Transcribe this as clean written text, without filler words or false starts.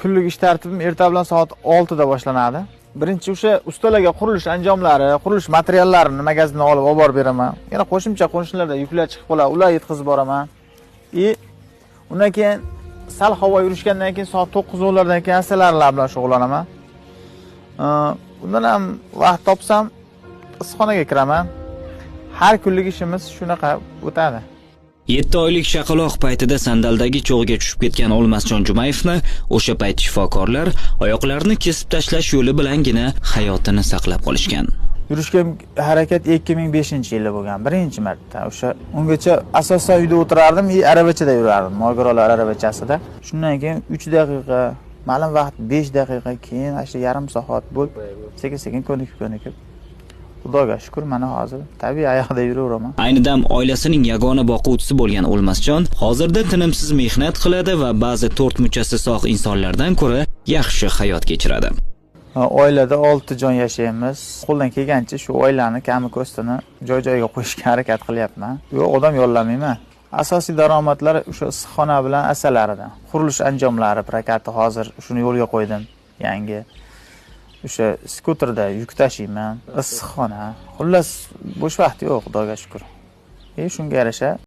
Kunlik ish tartibim erta bilan soat 6 da boshlanadi. Birinchi o'sha ustalarga qurilish anjomlari, qurilish materiallarini magazindan olib borib beraman. Yana qo'shimcha qo'shnilarda yuklar chiqib qoladi, ular yetkazib boraman. И undan keyin sal havo yurishgandan keyin soat 9-10lardan keyin asalarilar bilan shug'ullanaman. Undan ham vaqt topsam issiqxonaga kiraman. Har kunlik ishimiz shunaqa o'tadi. 7 oylik chaqaloq paytida sandaldagi cho'g'ga tushib ketgan O'lmasjon Jumayevni o'sha payt shifokorlar oyoqlarini kesib tashlash yo'li bilangina hayotini saqlab qolishgan. Yurishga harakat 2005-yilda bo'lgan birinchi marta. O'sha ungacha asosan uyda o'tirardim, и aravachada yurardim, nogironlar aravachasida. Shundan keyin 3 daqiqa, ma'lum vaqt 5 daqiqa, keyin ana shu yarim soat bo'lib, sekin-sekin ko'nikib Xudoga shukur, mana hozir tabiiy oyoqda yuraveraman. Ayni dam oilasining yagona boquvchisi bo'lgan O'lmasjon hozirda tinimsiz mehnat qiladi va ba'zi to'rt muchasi sog' insonlardan ko'ra yaxshi hayot kechiradi. Oilada 6 jon yashaymiz. Qo'ldan kelgancha shu oilani kami ko'stini joy-joyiga qo'yishga harakat qilyapman. Yo'q, odam yollamayman. Asosiy daromadlar o'sha issiqxona bilan asalaridan. Qurilish anjomlari prokati hozir shuni yo'lga qo'ydim, yangi. O'sha skuterda yuk tashiyman, issiqxona. Xullas, bo'sh vaqt yo'q, Xudoga shukur. Shunga yarasha